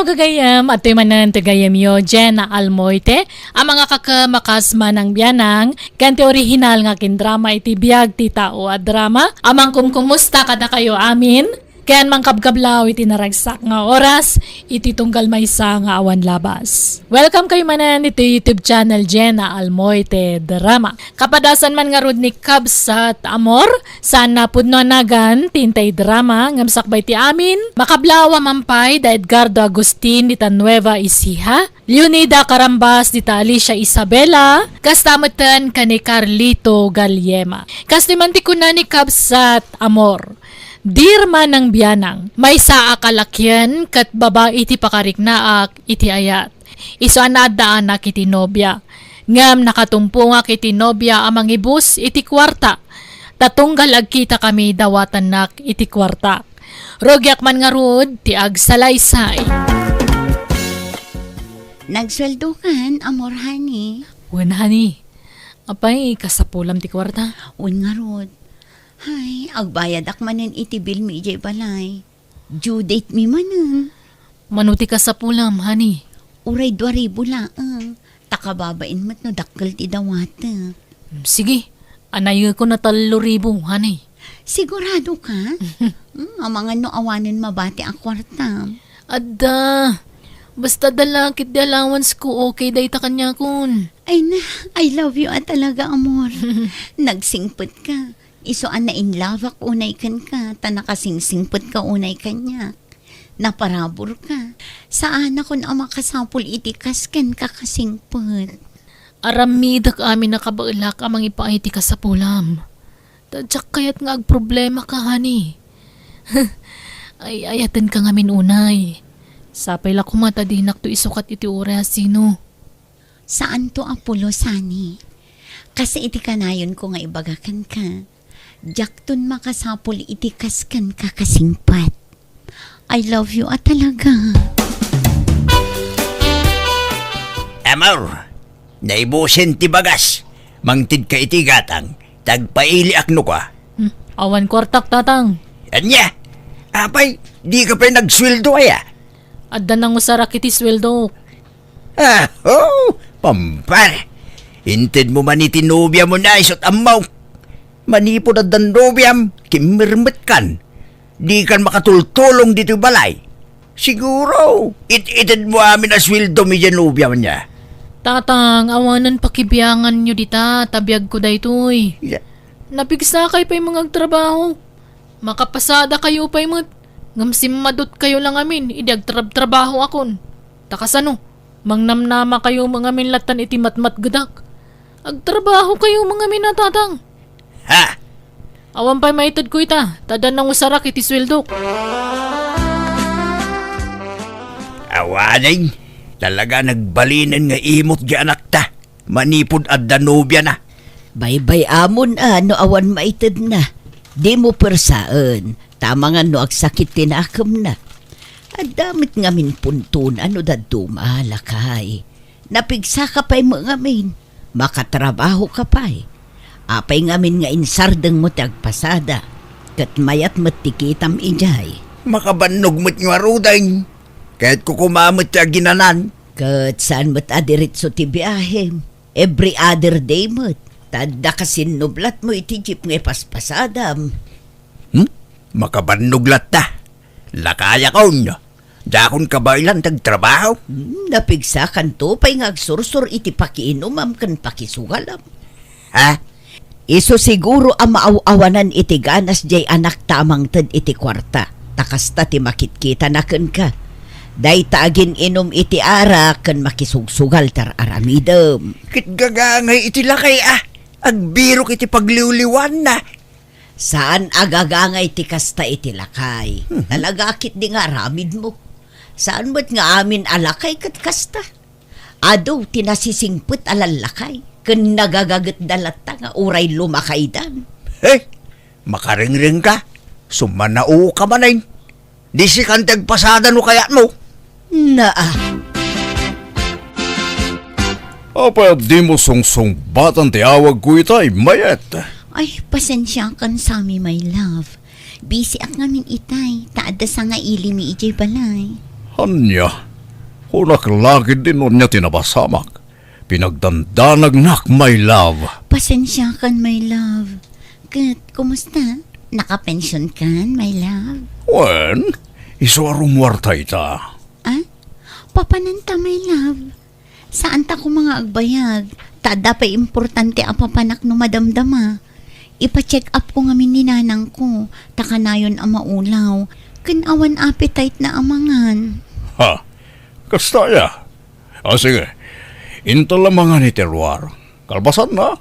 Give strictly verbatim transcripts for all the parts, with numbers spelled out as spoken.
Gagayem, adtoy manen ti gayemyo, Jenna Almoite, a mangakakem a kas Manang Bianang, ken ti orihinal nga kindrama iti biag ti tao a drama, a mangkumkumusta kadakayo amin, ken mangkabkablaw iti naragsak nga oras, iti tunggal maysa nga awan labas. Welcome kayo manen iti YouTube channel Jenna Almoite Drama. Kapadasan man ngarud ni Kabsat Amor, saan a pudno a nagan ti intay drama ngem sakbay ti amin, makablaw a mampay da Edgardo Agustin dita Nueva Ecija, Leonida Carambas dita Alicia Isabela, kasta metten ken ni Carlito Galiema. Kastoy man ti kuna ni Kabsat Amor, Dear Manang Bianang, maysa a kalakien ket babai ti pakariknaak iti ayat. Isu a naaddaanak iti nobia. Ngem nakatumpongak iti nobia a mangibus iti kuarta. Ta tunggal agkitakami dawatannak iti kuarta. Rugiak man ngarud ti agsalaysay. Nagsueldokan, amor, honey? Wen, honey. Apay, kasapulam ti kuarta? Wen ngarud. Hay, agbayadak manen iti bill mi idiay balay. Due date mi manen. Mano ti kasapulam, honey? Uray dua ribu laeng. Ta kababain met no dakkel ti dawatek. Sige, anayekon a tallo ribu, honey. Sigurado ka? Hmm, amangan no awanen mabati a kuarta. Adda. Basta adda la ket ti allowance ko, okay dayta kaniakon. Ay na, I love you a talaga, amor. Nagsingpet ka. Isu a nainlove-ak unay kenka, ta nakasingsingpet ka unay kaniak. Naparabur ka. Saanakon a makasapul iti kas kenka kasingpet. Aramidek amin a kabaelak a mangipaay ti kasapulam. Ta diak kayat nga agproblema ka, honey. Ay, ayaten ka ngamin unay. Sapay la koma ta dinakto isukat iti uray a sino. Saanto a pulos, honey. Kas iti kanayonko nga ibaga kenka, diakton makasapul iti kas kenka kasingpet. I love you a talaga. Amor, naibusen ti bagas. Mangted ka iti gatang, ta agpailiak no kua. Hmm, awan kuartak, tatang. Ania? Apay, di ka pay nagsueldo aya? Adda nangusarak iti sueldok. Ah, oh, pampar. Inted mo man iti nobiam no isut' ammo. Manipud addan nobiam, kimmirmet kan. Di kan makatultulong ditoy balay. Siguro, it-ited mo amin a sueldo mi diay nobiam nia. Tatang, awanen pakibiangan yo dita, ta biag ko daytoy. Ya. Napigsa kay pay mangagtrabaho. Makapasada kayo pay met. Ngem simmadot kayo lang amin, idi agtrabtrabaho akon. Ta kasano? Mangnamnama kayo mangamin latan iti matmatgedak. Agtrabaho kayo mangamin a tatang. Ha? Awan pay maited ko ita, ta adda nangusarak iti sueldok. Awanen, talaga nagbalinen nga imot di anakta. Manipud adda nobiana. Baybay-amon a no awan maitedna. Dimo persaen, ta amangan no agsakit ti nakemna. Adda met ngamin puntona no dadduma, lakay. Napigsaka pay met ngamin. Makatrabahoka pay. Apay ngamin nga insardengmo ti agpasada, ket mayat met ti kitam idiay. Makabannog met ngaruden. Kayatko koma met ti aginanan. Ket saan met a diretso ti biahem. Every other day met. Ta adda ka sinnublatmo iti jeep nga ipaspasadam. Hmm? Makabannog latta. Lakayakon. Dakon kabaelan ti agtrabaho. Hmm, napigsakanto pay nga agsursor iti pakiinumam ken pakisugalam. Ha? Isu siguro a maaw-awanan iti ganas diay anakta a mangted iti kuarta, ta kasta ti makitkitana kenka. Dayta agin-inum iti arak ken makisugsugal ti ar-aramidem. Ket gagangay iti lakay a, agbirok iti pagliwliwanna. Saan a gagangay ti kasta iti lakay. Mhm. Talaga ketdi nga aramidmo. Saan met nga amin a lakay ket kasta. Adu ti nasisingpet a lallakay, ken nagagagetda latta nga uray lumakaydan. He, makarengreng ka, summanao ka manen. Di sikan ti agpasada no kayatmo. Naa. Apay a dimo sungsungbatan ti awagko itay, Mayet? Ay, pasensiakan, Sammy, my love. Busy ak ngamin itay, ta adda sangaili mi idiay balay. Ania? Kunak la ketdi no ania ti napasamak. Pinagdandanagnak, my love. Pasensiakan, my love. Ket, kumusta? Nakapension kan, my love? Wen, isu a rumuarta ita. Ah? Papananta, my love. Saan ta koma nga agbayag, ta adda pay importante a papanak no madamdama. Ipa-check up ko ngamin ni nanangko, ta kanayon a maulaw, ken awan appetite na a mangan. Ha? Kasta aya? Ah, sige. Inta la mangan iti ruar. Kalpasanna,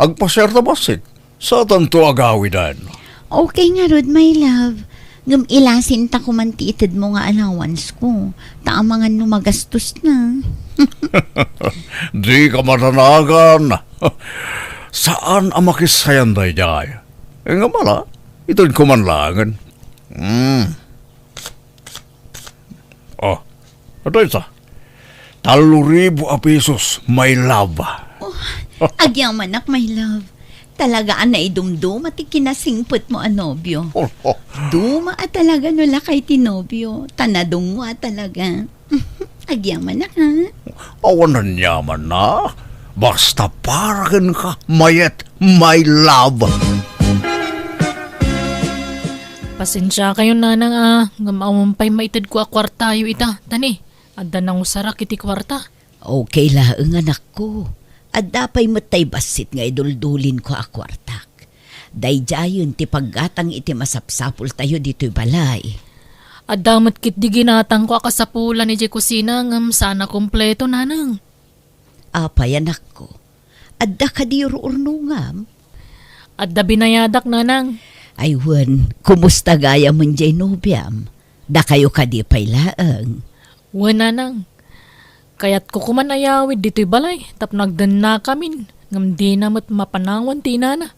agpasiarta bassit. Saantanto agawiden. Okay ngarud, my love. Ngem ilasinta koman ti itedmo nga allowance ko. Ta amangan no magastos na. Dika madanagan. Saan a makissayan daydiay. Ngem ala, itedko man laengen. Hmm. Oh, adda ita. Tallo ribu a pesos, my love. Oh, agyamanak, my love. Talaga a naidumduma ti kinasingpetmo a nobio. Duma a talaga no lakay ti nobio. Ta nadungngo a talaga. Agyamanak, ha? Awan aniamanna. Basta para kenka, mayat, my love. Pasensiakayon, nanang, a, ngem awan pay maitedko a kuartayo ita. Tani, adda nangusarak iti kuarta. Okay laeng, anakko. Adda pay met tay bassit nga iduldulinko a kuartak. Daydiayen ti paggatang iti masapsapultayo ditoy balay. Adda met ketdi ginatangko a kasapulan idiay kusina ngem saan a kompleto, nanang. Apay, anakko? Adda kadi ur-urnongam? Adda binayadak, nanang. Ay wen, kumusta gayam diay nobiam? Dakayo kadi pay laeng? Wen, nanang. Kayatko koman ayawid ditoy balay tapno agdennakamin, ngem dina met mapanangan ti inana.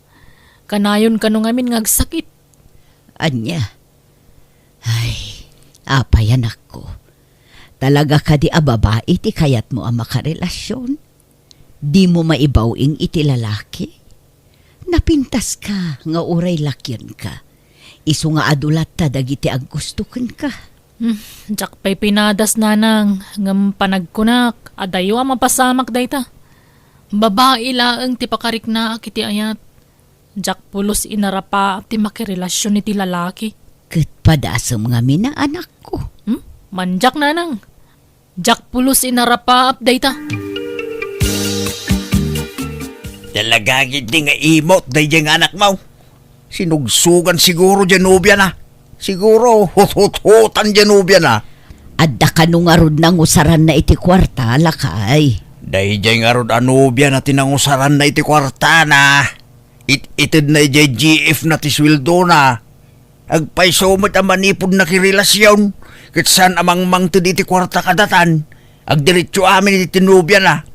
Kanayon kano ngamin nga agsakit. Ania? Ay, apay, anakko. Talaga kadi a babai ti kayatmo a makarelasion? Dimo maibaw-ing iti lalaki? Napintaska nga uray lakionka. Isu nga adu latta dagiti aggusto kenka. Hmm, diak pay pinadas, nanang, ngem panagkunak, adayo a mapasamak dayta. Babai laeng ti pakariknaak iti ayat. Diak pulos inarapaap ti makirelasion iti lalaki. Ket padasem ngamin a, anakko. Hmm? Mandiak, nanang. Diak pulos inarapaap dayta. Talaga ketdi nga imot daydiay nga anakmo. Sinugsugan siguro diay nobiana. Siguro huthuthutan diay nobiana. Adda kano ngarud nangusaranna iti kuarta, lakay? Daydiay ngarud a nobiana ti nangusaranna iti kuartana. It-itedna idiay G F na ti sueldona. Agpayso met a manipud nakirelasion, ket saan a mangmangted iti kuarta kadatan. Agdiretso amin iti nobiana.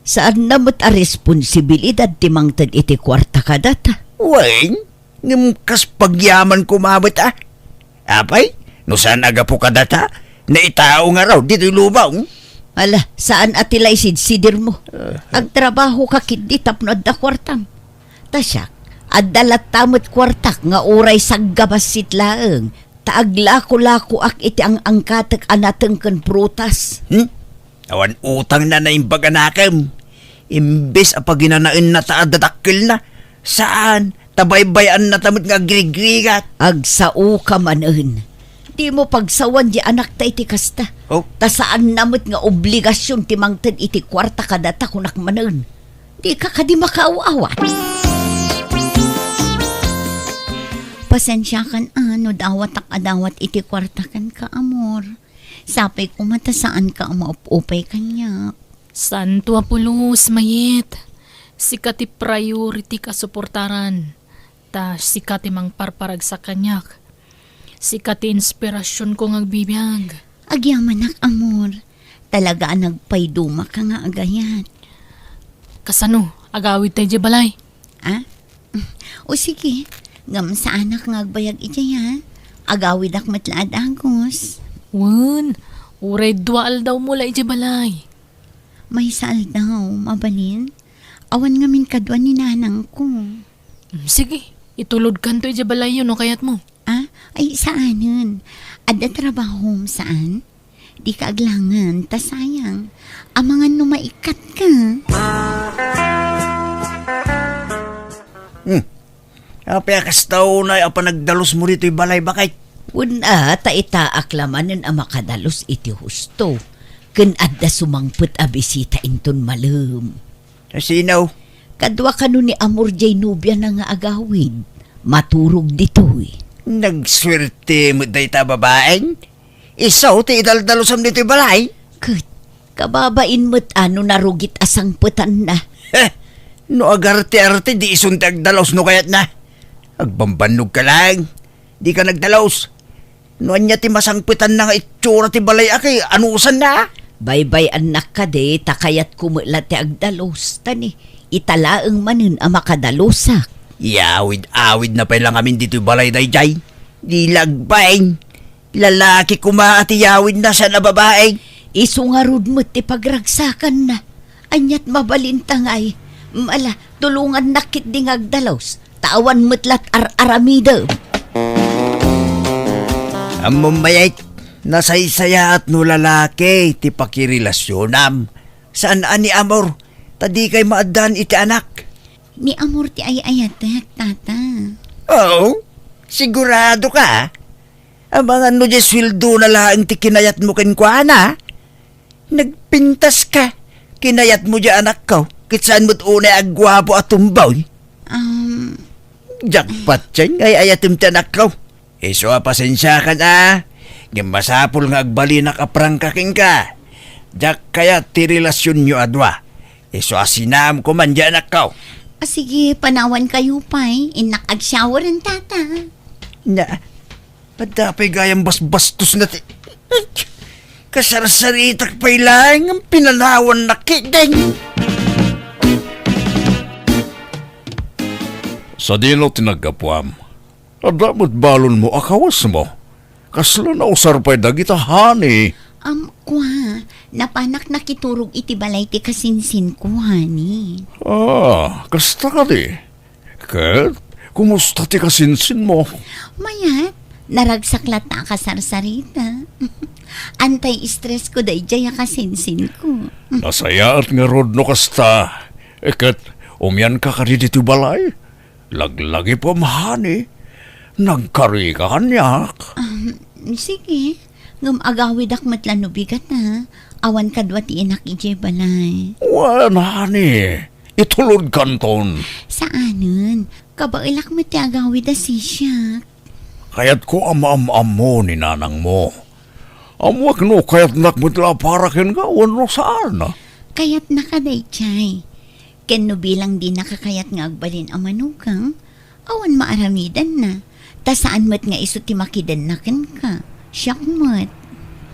Saanna met a responsibilidad ti mangted iti kuarta kadata. Wen, ngem kas pagyaman koma met a. Apay, no saan a gapu kadata, naitao ngarud ditoy lubong. Ala, saan a ti la isidsidirmo. Agtrabahoka ketdi tapno adda kuartam. Ta siak, adda latta met kuartak nga uray saggabassit laeng, ta aglakolakoak iti ang-angkatek a nateng ken prutas. Hmm? Awan utangna naimbag a nakem. Imbes a paginanaenna ta adda dakkelna, saan, ta baybay-annata met nga agrigrigat. Agsaoka manen. Dimo pagsawan diay anakta iti kasta. Oh? Ta saanna met nga obligasion ti mangted iti kuarta kadata, kunak manen. Dika kadi makaaw-awat? Pasensiakan a no dawatak a dawat iti kuarta kenka, amor. Sapay koma ta saanka a maupupay kaniak. Saanto a pulos, Mayet. Sika ti priority-k a suportaran. Ta sika ti mangparparagsak kaniak. Sika ti inspirasionko nga agbibiag. Agyamanak, amor. Talaga a nagpaydumaka nga agayat. Kasano? Agawidta idiay balay? Ah? O sige, ngem saanak nga agbayag idiay, ha? Agawidak met la a dagus. Wen, uray dua aldawmo la idiay balay. Maysa aldaw, mabalin? Awan ngamin kadua ni nanangko. Mm, sige, itulodkanto idiay balayyo no kayatmo. Ah, ay, saanen. Adda trabahom, saan? Dika aglangen, ta sayang. Amangan no maikkatka. Hmm. Apay a kasta unay a panagdalusmo ditoy balay, baket? Wen a, ta itaak la manen a makadalus iti husto. Ken adda sumangpet a bisita inton malem. Sino? Kadua kano ni Amor jay nobiana nga agawid. Maturog ditoy. Nagsuerte met dayta a babaeng. Isu ti idaldalusam ditoy balay. Ket, kababain met a no narugit a sangpetanna. Heh! No agarte-arte, di isun ti agdalus no kayatna. Agbambannog ka laeng. Dika nagdalus. No ania ti masangpetanna nga itsura ti balay a kay anusanna? Baybay-annak kadi, ta kayatko met la ti agdalus, ta ni, ita laeng manen a makadalusak. Yawid-awidna pay la ngamin ditoy balay daydiay. Di la agbain. Lalaki koma a ti yawidna, saan a babae. Isu ngarud met ti pagragsakanna. Aniat mabalinta ngay? Ala, tulongannak ketdi nga agdalus, ta awan met lat ar-aramidem. Ammom, Mayet, nasaysayaat no lalaki ti pakirelasionam. Saan a ni Amor, ta dikay maaddaan iti anak. Ni Amor ti ay-ayatek, tata. Oo, sigurado ka? Amangan no diay sueldona laeng ti kinayatmo kenkuana? Nagpintas ka. Kinayatmo diay anakko, ket saan met unay a guapo a tomboy. Um, Jackpot, Cheng, ay-ayatem ti anakko. Isu a pasensiakan a, ngem masapul nga agbalinak a prangka kenka. Diak kayat ti relasionyo a dua. Isu a sinaamko man diay anakko. A, sige, panawankayo pay. Innak agsiyawaren, tata. Na, adda pay gayam basbastosna ti, kasarsaritak pay laeng nga pinanawannak ketdin. Sadino ti naggapuam? Adda met balonmo a kawesmo. Kasla nausar pay dagita, honey. Am, kua, napanak nakiturog iti balay ti kasinsinko, honey. Ah, kasta kadi? Ket, kumusta ti kasinsinmo? Mayat, naragsak latta a kasarsarita. Anti-stress ko daydiay a kasinsinko. Nasayaat ngarud no kasta. Ket, umianka kadi ditoy balay? Laglagipem, honey. Nagkarika kaniak. Um, sige. Ngem agawidak met la no bigat, a. Awan kadua ti inak idiay balay. Wen, honey. Itulodkanton. Saanen. Kabaelak met ti agawid a sisiak. Kayatko a maam-ammo ni nanangmo. Ammoak no kayatnak met la a para kenka wenno saan. Kayatnaka daydiay. Ken no bilang dinaka kayat nga agbalin a manugang, awan maaramidanna, ta saan met nga isu ti makidenna kenka. Siak met.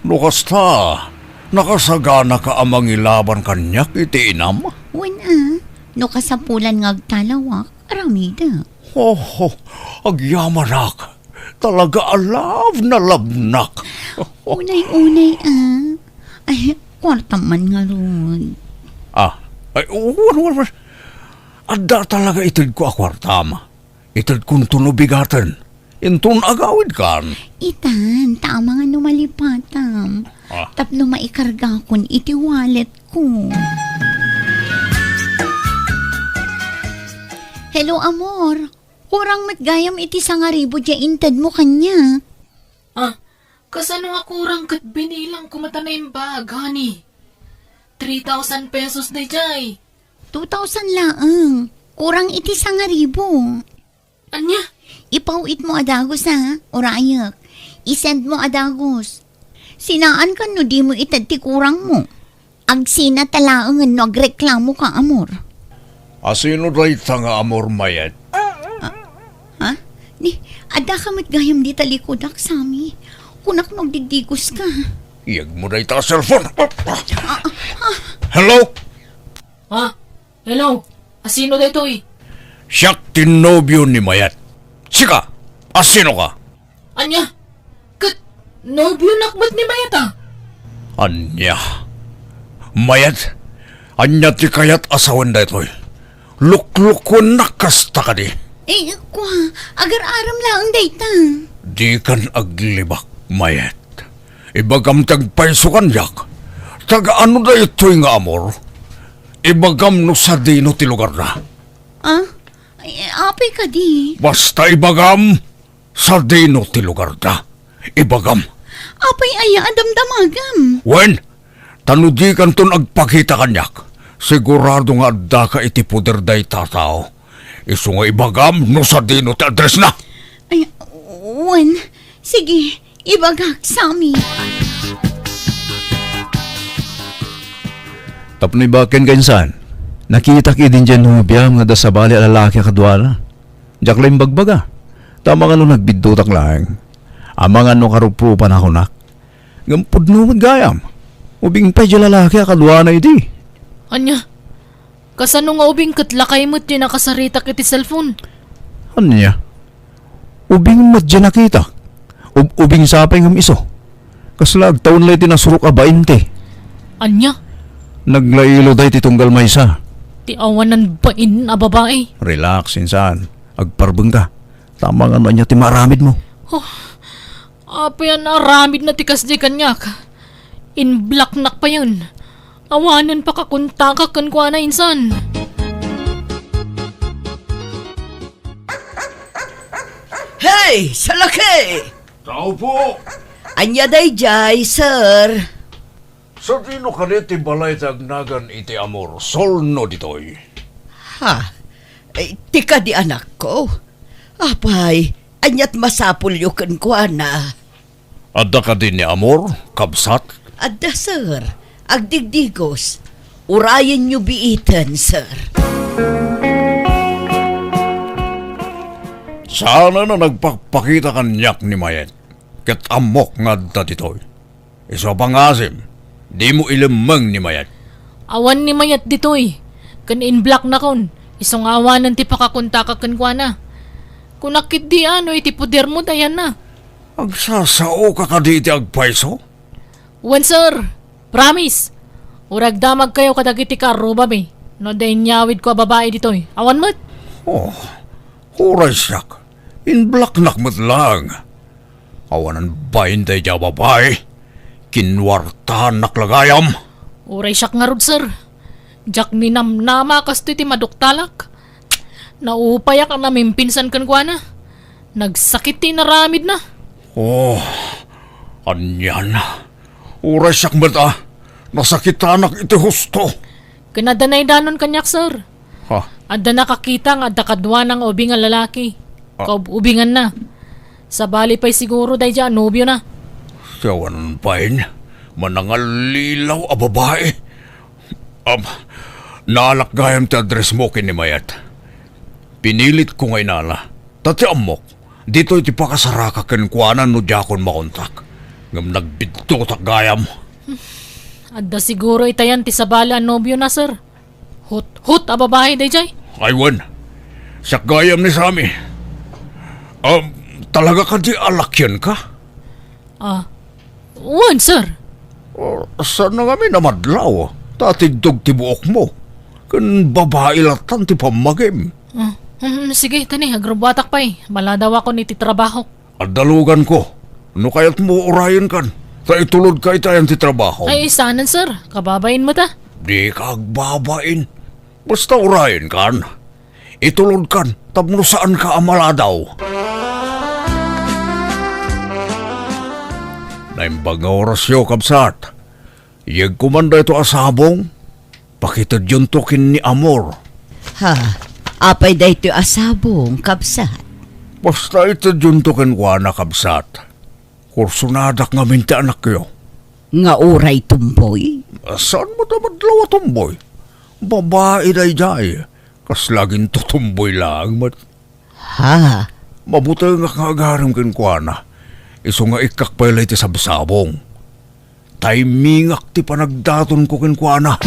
No kasta, nakasaganaka a mangilaban kaniak iti inam? Wen a, no kasapulan nga agtalawak, aramidak. Oho, agyamanak. Talaga a love na love nak. Unay-unay, a. Ay, kuartam man ngarud. Ah, ay, wen, wen, wen. Adda talaga itedko a kuartam. Itedkonto no bigaten. Inton agawidkan. Itan, ta amangan no malipatam. Ah. Tapno maikargakon iti walletko. Hello, amor. Kurang met gayam iti sangaribu diay intedmo kaniak. Ah, kasano nga kurang ket binilangko met a naimbag, honey? Three thousand pesos daydiay. Two thousand laeng. Kurang iti sangaribu. Ania? Ipaw-itmo a dagus, a, urayek. I-sendmo a dagus. Sinaankan no dimo ited ti kurangmo. Agsina ta laengen no agreklamoka, amor. A sino dayta nga amor, Mayet? Ah, ha? Ni, addaka met gayam dita likudak, Sammy. Kunak no agdiddigoska. Iyegmo dayta a cellphone. Ah, ah, ah. Hello? Ha? Hello? A sino daytoy? Siak ti nobio ni Mayet. Sika, a sino ka? Ania? Ket nobionak met ni Mayet, a? Ania? Mayet, ania ti kayat a sawen daytoy? Luklukuennak kasta kadi? Eh, kua, agar-arem laeng dayta. Dikan aglibak, Mayet. Ibagam ti agpayso kaniak. Taga-ano daytoy nga amor? Ibagam no sadino ti lugarna. Ah? Ay, apay kadi? Basta ibagam, sadino ti lugarda. Ibagam. Apay aya a damdamagam? Wen, ta no dikanton agpakita kaniak, sigurado nga addaka iti poder dayta a tao. Isu nga ibagam no sadino ti addressna. Ay, wen, sige, ibagak, Sammy. Tapno ibaken ka insan, nakitak idin diay nobiam nga adda sabali a lalaki a kaduana. Diak la imbagbaga, ta amangan no nagbiddutak laeng. Amangan no karuprupan a kunak. Ngem pudno met gayam. Ubing pay diay lalaki a kaduana idi. Ania? Kasano nga ubing ket lakay met diay nakasaritak iti cellphone? Ania? Ubing met diay nakitak. Ub-, ubing sapay ngem isu. Kasla agtawen la iti nasurok a bain ti. Ania? Naglailo daytoy tunggal maysa. Ti awanan bain a babai. Relax, insan. Agparbeng ka. Ta amangan no ania ti maaramidmo. Oh, apay a naaramidna ti kasdi kaniak? In-blocknak payen. Awanen pakakontakak kenkuana insan. Hey, salaki! Tao po! Ania daydiay, sir? Sadino kadi ti balay ti agnagan iti Amor, Solno ditoy? Ha? Eh, ti kadi anakko? Apay, aniat masapulyo kenkuana? Adda kadi ni Amor, kabsat? Adda, sir. Agdigdigos. Urayenyo biiten, sir. Saanen a nagpakpakita kaniak ni Mayet, ket ammok nga adda ditoy. Isu a pangasim, dimo ilemmeng ni Mayet. Awan ni Mayet ditoy, ken in-blocknakon, isu nga awanen ti pakakontakak kenkuana. Kunak ketdi a no iti podermo ti ayanna. Agsasaoka kadi iti agpayso? Wen, sir. Promise. Uray agdamagkayo kadagiti kaarrubami no adda inyawidko a babai ditoy. Awan met. Oh, uray siak. In-blocknak met laeng. Awanan bain daydiay a babai. Kinuartanak la gayam. Uray siak ngarud, sir. Diak ninamnama a kastoy ti maduktalak. Naupayak a namimpinsan kenkuana. Nagsakit ti inaramidna. Oh, anian. Uray siak met a nasakitanak iti husto. Ken adda naidanon kaniak, sir. Ha? Adda nakakita nga adda kaduana nga ubing a lalaki. Ah. Kaub-ubinganna. Sabali pay siguro daydiay a nobiona. Awan bain, manangallilaw a babai. Am, naalak gayam ti addressmo ken ni Mayet. Pinilitko nga inala. Ta ti ammok, ditoy ti pakasaraka kenkuana no diakon makontak. Ngem nagbiddutak gayam. Adda siguro itayan ti sabali a nobiona, sir. Hut-hut a babai daydiay. Ay, wen. Siak gayam ni Sammy. Um, talaga kadi a lakianka? Ah, wen, sir. Oh, saan ngamin a madlaw? Ta tigtug ti buokmo. Ken babai latan ti pammagim. Ah, hmm, sige, tani, agrubbuatak pay. Maladawakon iti trabahok. Adda luganko. No kayatmo, urayenkan. Ta itulodka itayan ti trabaho. Ay, saanen, sir. Kababain met a. Dika agbabain. Basta urayenkan. Itulodkan tapno saanka a maladaw. Naimbag nga orasyo, kabsat. Yegko man daytoy a sabong, pakitedyonto ken ni Amor. Ha? Apay daytoy a sabong, kabsat? Basta itedyonto kenkuana, kabsat. Kursonadak ngamin ti anakyo. Nga uray tumboy? Saan met a madlaw a tumboy? Babai daydiay. Kasla agin tutumboy laeng met. Ha? Mabutengak nga agarim kenkuana. Isu nga ikkak pay la iti sabsabong. Timingak ti panagdatonko kenkuana.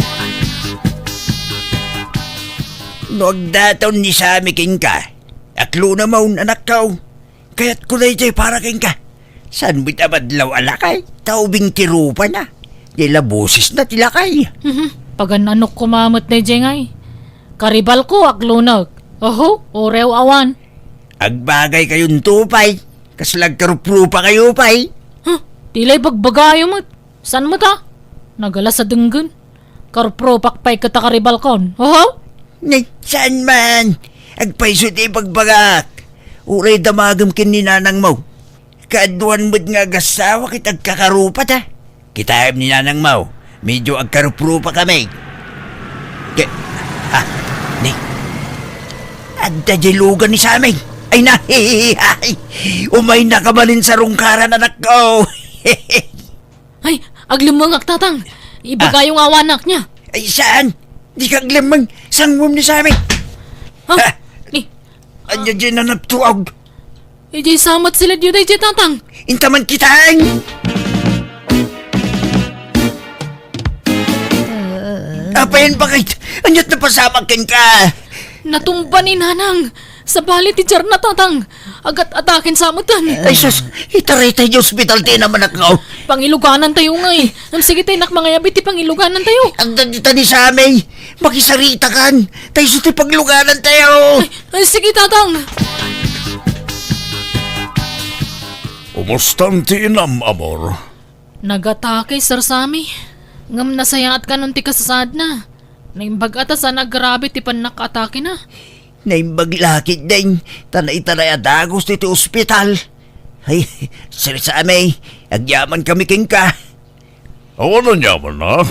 No agdaton ni Sammy kenka, aklonamon, anakko. Kayatko daydiay para kenka. Saan met a madlaw a lakay, ta ubing ti rupana. Diay la bosesna ti lakay. Mhm. Pagan-anok koma met daydiay ngay. Karibalko, aklonok. Oho, uray awan. Agbagaykayon to pay. Kasla agkaruprupakayo pay. Huh? Ti la ibagbagayo met. Saan met a? Nagalas a denggen. Karuprupak pay ket a karibalkon. Oho? Ni, saan man? Agpayso ti ibagbagak. Uray damagem ken ni nanangmo. Kaaduan met nga agassawa ket agkakarupat a. Kitaem ni nanangmo, medio agkaruprupa kami. Ke, ah, ni, adda diay lugan ni Sammy. Ay na, umayna ka manen sa rungkaran, anakko. Ay, aglemmengak, Tatang. Ibagayo nga awanak niya. Ay, saan? Dika aglemmeng, sanguem ni Sammy. Ha? Ha? Ni, Ania diay nanaptuag? Idiay samat sila diyo daydiay, Tatang. Intaman kitaen. Apay, bakit? Ania't napasamak kenka? Natumba ni Nanang. Sabali ti diarna, Tatang. Agat-ataken sa metten. Ay, sus, itaray tayo ospital ti inam, anakko. Pangiluganan tayo ngay. Ngem sige tay nak mangayab iti pangiluganan tayo. Agda dita ni Sammy. Makisaritakan. Tay isu ti pagluganan tayo. Ay, ay, sige, Tatang. Umustan ti inam, amor? Nagatake, Sir Sammy. Ngem nasayaat kanon ti kasasaadna. Naimbag a ta saan a grabe ti pannakaatakena. Naimbag la ketdin, ta naitaray a dagus iti ospital. Ay, Sir Sammy, agyaman kami kenka. Awan aniaman a.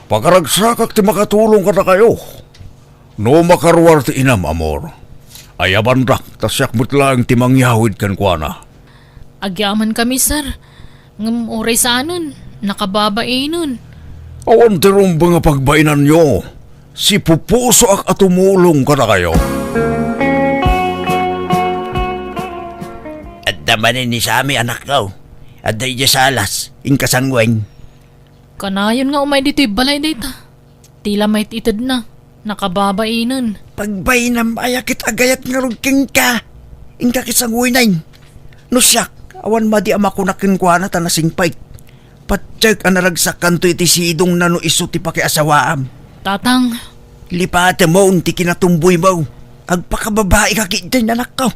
Pakaragsakak ti makatulong kadakayo. No makaruar ti inam, amor, ayabandak, ta siak met laeng ti mangyawid kenkuana. Agyaman kami, sir. Ngem uray saanen, nakababainen. Awan ti rumbeng a pagbainanyo. Sipupusoak a tumulong kadakayo. Adda manen ni Sammy, anakko. Adda idiay salas, inka sanguem. Kanayon nga umay ditoy balay dayta. Ti la maititedna, nakababainen. Pagbainam aya ket agayat ngarud kenka. Inka ket sanguem. No siak, awan madi a makunak kenkuana ta nasingpet. Patiek a naragsakanto iti sidongna no isu ti pakiasawaam. Tatang. Lipatemon ti kinatumboymo. Agpakababai ka ketdin, anakko.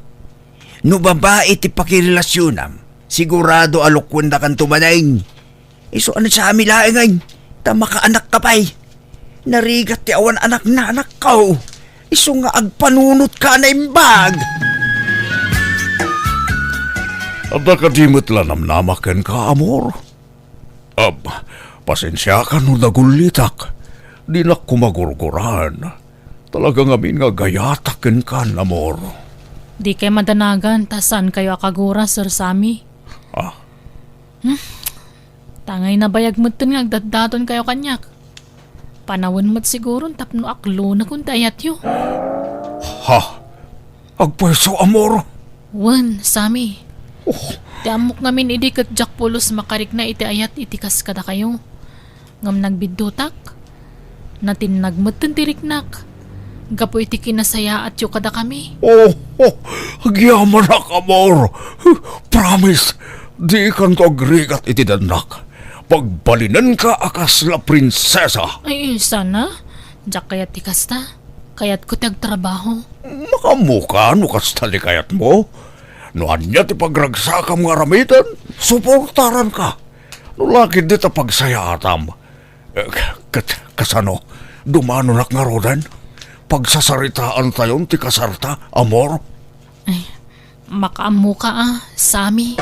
No babai ti pakirelasionam, sigurado a lokuendakanto manen. Isu a ni Sammy laengen, ta makaanakka pay. Narigat ti awan anakna, anakko. Isu nga agpanunotka a naimbag. Adda kadi met la namnama kenka, amor? Ab, pasensiakan no nagullitak. Dinak koma gurguraan. Talaga ngamin nga agayatak kenka, amor. Dikay madanagan ta saankayo a kagura, Sir Sammy. Ah? Hmm? Tangay nabayag metten nga agdatdatonkayo kaniak. Panawen met siguron tapno aklonekon ti ayatyo. Ha? Agpayso, amor? Wen, Sammy. Oh. Ti ammok ngamin idi ket diak pulos makarikna iti ayat iti kas kadakayo. Ngem nagbiddutak. Natinnag metten ti riknak gapu iti kinasayaatyo kadakami. Oh, oh, agyamanak, amor. Promise, dikanto agrigat iti dannak. Pagbalinenka a kasla prinsesa. Ay, sana? Diak kayat ti kasta. Kayatko ti agtrabaho. Makaammoka no kasta ti kayatmo. No ania ti pagragsakam nga aramiden, suportaranka. No la ketdi ta pagsayaatam. Eh, ket kasano? Dumanonak ngaruden? Pagsasaritaantayon ti kasarta, amor? Ay, makaammoka a, Sammy.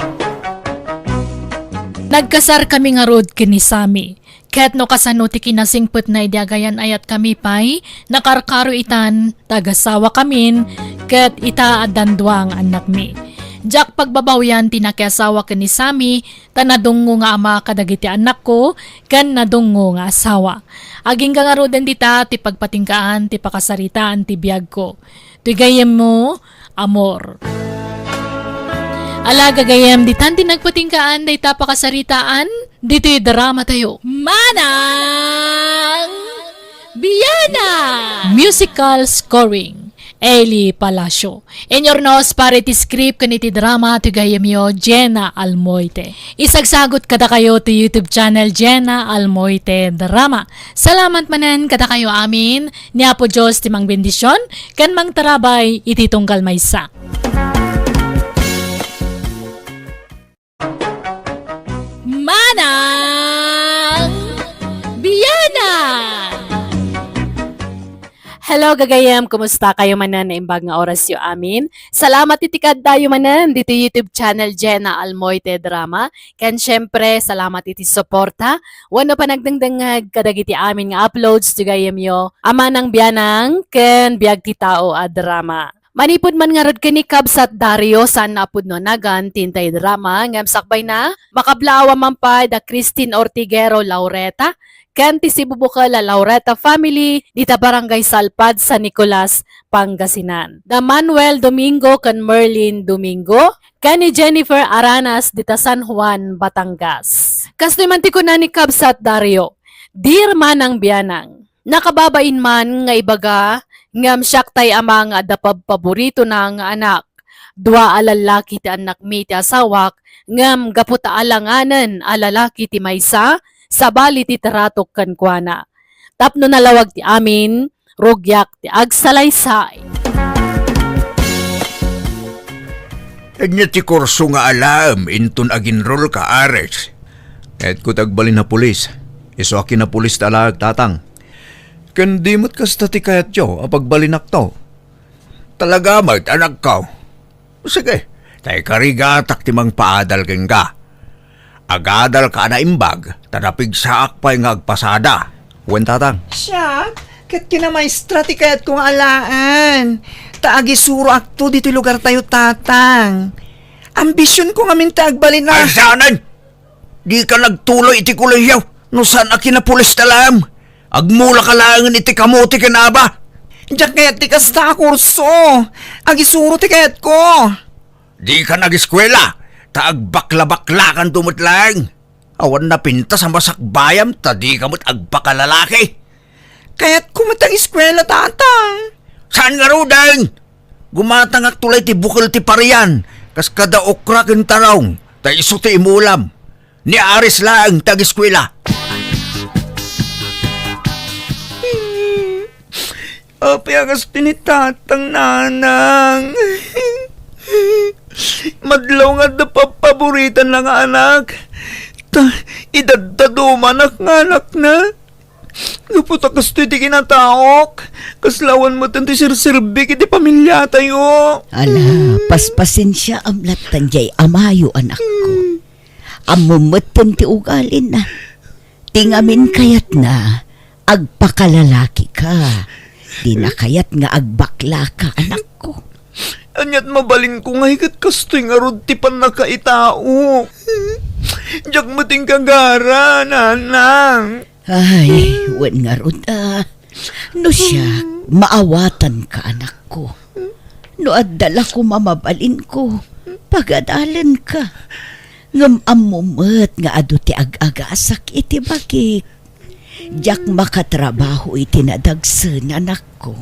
Nagkasarkami ngarud ken ni Sammy. Ket no kasano ti kinasingpetna idi agayan-ayatkami pay, nakarkaro itan, tagasawakamin, ket ita addan dua nga annakmi. Diak pagbabawian ti nakiasawa ken ni Sammy, ta nadungngo nga ama kadagiti annakko, ken nadungngo nga asawa. Agingga ngaruden dita ti pagpatinggaan ti pakasaritaan ti biagko. Ti gayyemmo, amor. Ala, gagayyem, ditan ti nagpatinggaan dayta pakasaritaan ditoy drama tayo. Manang Biana! Musical scoring, Eli Palacio. Inurnos para iti script ken iti drama ti gayyemyo, Jenna Almoite. Isagsagot kadakayo ti YouTube channel, Jenna Almoite Drama. Salamat manen kadakayo amin. Ni Apo Dios ti mangbendisyon ken mangtarabay iti tunggal maysa. Hello, gagayem. Kumusta kayo manen? Naimbag nga orasyo amin. Salamat iti kaaddayo manen ditoy YouTube channel Jenna Almoite Drama. Ken syempre, salamat iti suporta wenno panagdengdengngeg kadagiti amin nga uploads ti gayemyo, Amanang Bianang ken Biag ti Tao a Drama. Manipud man ngarud ken ni Kabsat Dario, saan a pudno a nagan ti intay drama, ngem sakbayna, makablaaw a man pay da Christine Ortiguero Laureta, ken ti sibubukel a Laureta family, dita Barangay Salpad, San Nicolas, Pangasinan. Da Manuel Domingo ken Merlin Domingo, ken ni Jennifer Aranas, dita San Juan, Batangas. Kastoy man ti kuna ni Kabsat Dario, Dear Manang Bianang, nakababain man nga ibaga, ngem siak tay ama nga adda pabpaboritona nga anak. Dua a lallaki ti annakmi ti asawak, ngem gapu ta alanganen a lalaki ti maysa, sabali ti tratok kenkuana. Tapno nalawag ti amin, rugiak ti agsalaysay. Ania ti kurso nga alaem inton ag-enroll ka, Aris? Kayatko ti agbalin a pulis. Isu a kinapulis ti alaek, Tatang. Ken di met kasta ti kayatyo a pagbalinakto. Talaga met, anakko. Sige, ta ikarigatak ti mangpaadal kenka. Agadalka a naimbag, ta napigsaak pay nga agpasada. Wen, Tatang. Siak, ket kinamaestra ti kayatko nga alaen. Ta agisuroakto ditoy lugartayo, Tatang. Ambisionko ngamin ti agbalin a Ay, saanen? Dika nagtuloy iti kolehiyo no saan a kinapulis ti alaem. Agmulaka laengen iti kamote ken aba. Diak kayat ti kasta a kurso. Agisuro ti kayatko. Dika nagiskuela, ta agbaklabaklakanto met laeng. Awan napintas a masakbayam ta dika met agpakalalaki. Kayatko met agiskuela, Tatang. Saan ngaruden? Gumatangakto lay ti bukel ti parian, kas kada okra ken tarong, ta isu ti imulam. Ni Aris laeng ti agiskuela. Apay a kasta ni Tatang, Nanang? Madlaw nga adda pabpaboritanna nga anak. Ta, idaddadumanak nga anakna. Gapu ta kastoy ti kinataok, kasla awan metten ti serserbik iti pamiliatayo. Ala, paspasensiaam latta diay amayo, anakko. Ammom metten ti ugalina. Ti ngamin kayatna, agpakalalakika. Dina kayat nga agbaklaka, anakko. Ania't mabalinko ngay ket kastoy ngarud ti pannakaitaok? Diak met inkagara, Nanang. Ay, wen ngarud a. No siak, maawatanka, anakko. No adda la koma mabalinko, pagadalenka. Ngem ammo met nga adu ti ag-agasak iti bagik. Diak makatrabaho iti nadagsen, anakko.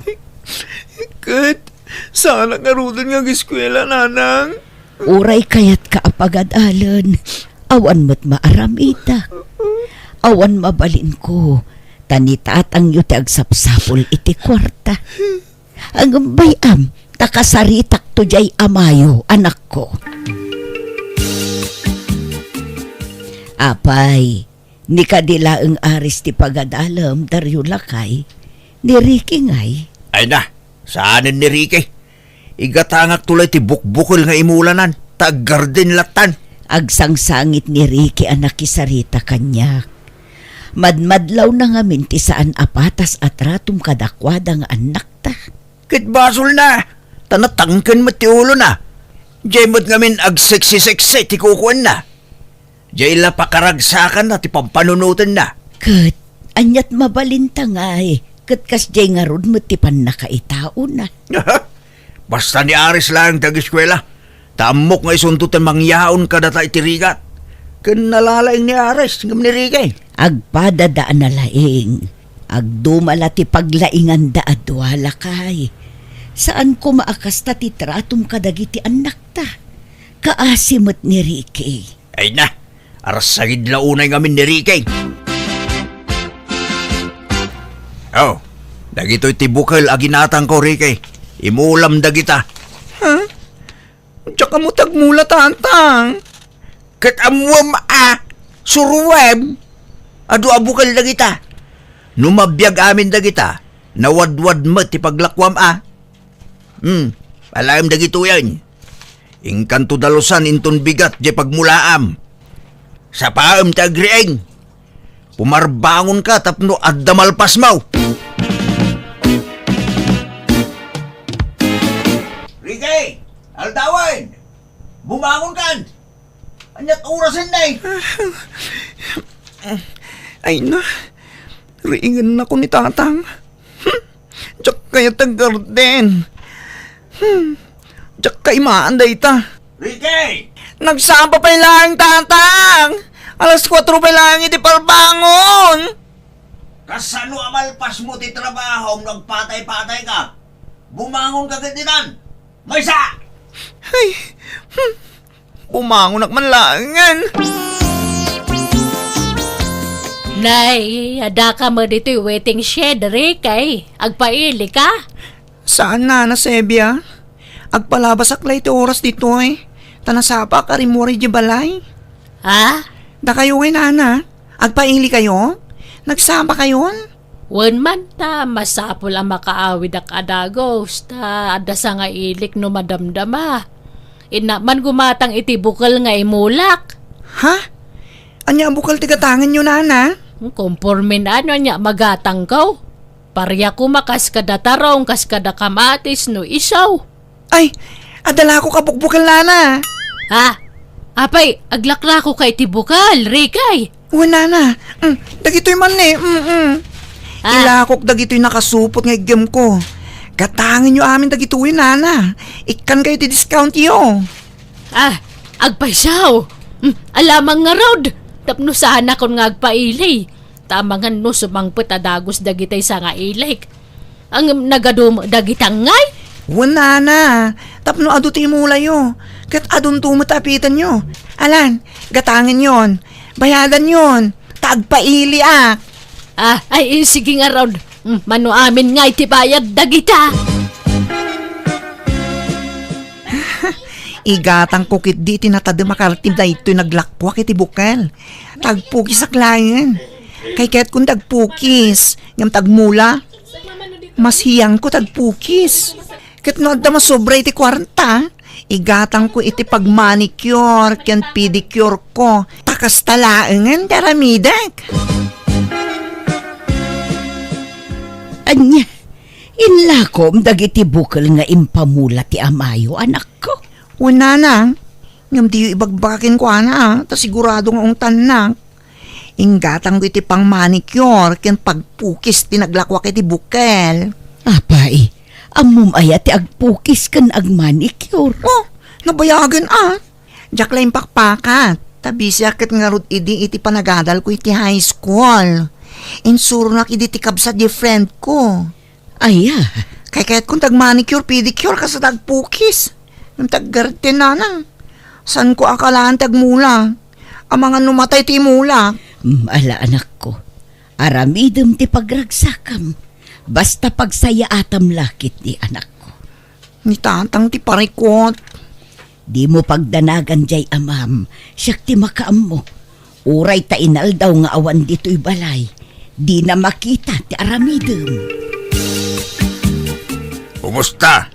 Ket, saanak ngaruden nga agiskuela, Nanang? Uray kayatka a pagadalen, awan met maaramidak. Awan mabalinko, ta ni tatangyo ti agsapsapul iti kuarta. Ngem bay-am, ta kasaritakto diay amayo, anakko. Apay, ni kadi laeng Aris ti pagadalem, Dario lakay, ni Ricky ngay? Ay na, saanen ni Ricky. Igatangakto lay ti bukbukel nga imulanan, ta aggarden lattan. Agsangsangit ni Ricky a nakisarita kaniak. Madmadlawna ngamin ti saan a patas a tratom kadakuada nga annakta. Ket basolna, ta natangken met ti ulona. Diay met ngamin agseksi-seksi ti kukuenna. Diay la pakaragsakanna ti pampanunotenna. Ket, ania't mabalinta ngay, ket kasdiay ngarud met ti pannakaitaona. Basta ni Aris laeng ti agiskuela, ta ammok nga isunto ti mangyaon kadata iti rigat. Ken nalalaing ni Aris ngem ni Ricky. Agpadada a nalaing. Agduma la ti paglainganda a dua, lakay. Saan koma a kasta ti tratom kadagiti annakta. Kaasi met ni Ricky. Ay na, arsagid la unay ngamin ni Ricky. Oh, dagitoy ti bukel a ginatangko, Ricky. Imulam dagita. Ha? Diak ammo ti agmula, Tatang. Ket ammuem a, suroem. Adu a bukel dagita. No mabiag amin dagita, Nawadwad met ti paglakuam a. Hmm, alaem dagitoyen. Inkanto dalusan inton bigat diay pagmulaam. Sapaem ti agriing. Pumarbangonka tapno adda malpasmo. Ricky! Aldawen! Bumangonkan! Ania't orasen, nay? Ay na, riingennako ni Tatang. Hmm, diak kayat aggarden. Hmm, diak kaimaan dayta. Ricky! Nagsapa pay laeng, Tatang! Alas kuatro pay laeng iti parbangon! Kasano a malpasmo ti trabahom no agpatay-patayka? Bumangonka ketditan! Maysa! Ay, hmm. Bumangonak man laengen. Nay, addaka met ditoy waiting shed, Ricky. Agpailika? Saan, Nana Sebia. Agpalabasak la iti oras ditoy. Ta nasapaak a rimmuar idiay balay. Ha? Dakayo ngay, Nana. Agpailikayo? Nagsapakayon? Wen man ta masapul a makaawidak a dagus, ta adda sangailik no madamdama. Innak man gumatang iti bukel nga imulak. Ha? Ania a bukel ti gatangenyo, Nana? Konporme no ania magatangko. Paria koma kas kada tarong, kas kada kamatis no isu. Ay, adda lakok a bukbukel, Nana. Ha? Apay, aglaklako ka iti bukel, Ricky? Wen, Nana. Mm, dagitoy man ni. Mm, mm. Ah. Ilakok dagitoy nakasupot nga iggemko. Gatangenyo amin dagitoy, Nana. Ikkankayo ti discountyo. Ah, agpayso. Mm, alamang ngarud. Tapno saanakon nga agpaili. Ta amangan no sumangpet a dagus dagitay sangailik. Ngem nagadu met dagita ngay? Wen, Nana, tapno adu ti imulayo, ket adunto met ti apitenyo. Alan, gatangenyon, bayadanyon, ta agpailiak. Ah, ay, sige ngarud. Mm, mano amin ngay ti bayad dagita? Igatangko ketdi ti natadem a kartim daytoy naglakuak iti bukel. Ta agpukisak laeng. Kaykayatkon ti agpukis, ngem ta agmula, mashiangko ti agpukis. Ket no adda masobra iti kuarta, igatangko iti pagmanicure ken pedicure ko. Ta kasta laengen ti aramidek. Ania, inlakom dagiti bukel nga impamula ti amayo, anakko? Wen, Nana, ngem diyo ibagbaga kenkuana, a, ta sigurado nga ungtannak. Inggatangko iti pangmanicure ken pagpukis ti naglakuak iti bukel. Apay, ammom aya ti agpukis ken agmanicure? Oh, nabayagen a. Diak la impakpakat, ta bisiak ket ngarud idi iti panagadalko iti high school. Insuronak idi ti kabsat diay friend ko. Aya? Kaykayatkon ti agmanicure, pedicure, kas dagpukis. Ngem ti aggarden, Nana. Saanko a kalaan ti agmula. Amangan no matay ti imula. Mm, ala, anakko. Aramidem ti pagragsakam. Basta pagsayaatam la ketdi, anakko. Ni Tatang ti parikut. Dimo pagdanagan diay amam, siak ti makaammo. Uray ta inaldaw nga awan ditoy balay, dina makita ti aramidem. Kumusta?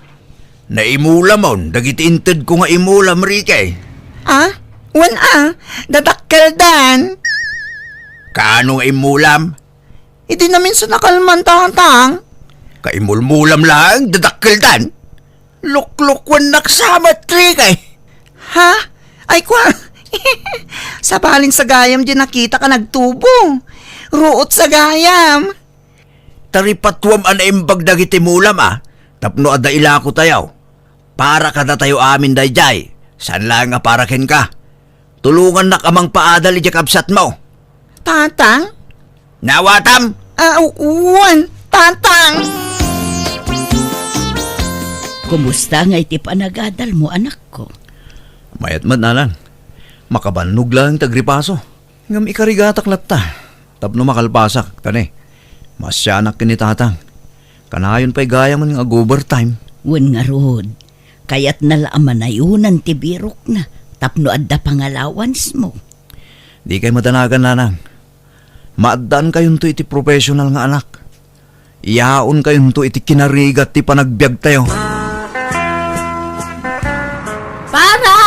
Naimulamon dagiti intedko nga imulam, Ricky? Ah? Wen a, dadakkeldan. Kaano nga imulam? Idi naminsan a kalman, Tatang. Kaimulmulam laeng, dadakkeldan. Luklukwennak sa met, Ricky. Ha? Ay, kwa. Sabalin sa gayam di nakitak a nagtubo. Ruot sa gayam. Taripatuam a naimbag dagiti mulam a, tapno adda ilako tayo. Para kadatayo amin daydiay, saan laeng a para kenka. Tulongannak a mangpaadal idiay kabsatmo. Tatang? Naawatam? Ah, u-, wen, Tatang. Kumusta ngay ti panagadalmo, anakko? Mayat met, Nanang. Makabannog laeng ti agripaso. Ngem ikarigatak latta, tapno makalpasak, ta ne, maasianak ken ni Tatang. Kanayon pay gayam nga ag-overtime. Wen ngarud, kayatna la a manayonan ti birokna tapno adda pangalawansmo. Dikay madanagan, Nanang. Maaddankayonto iti professional nga anak. Yaonkayonto iti kinarigat ti panagbiagtayo. Para!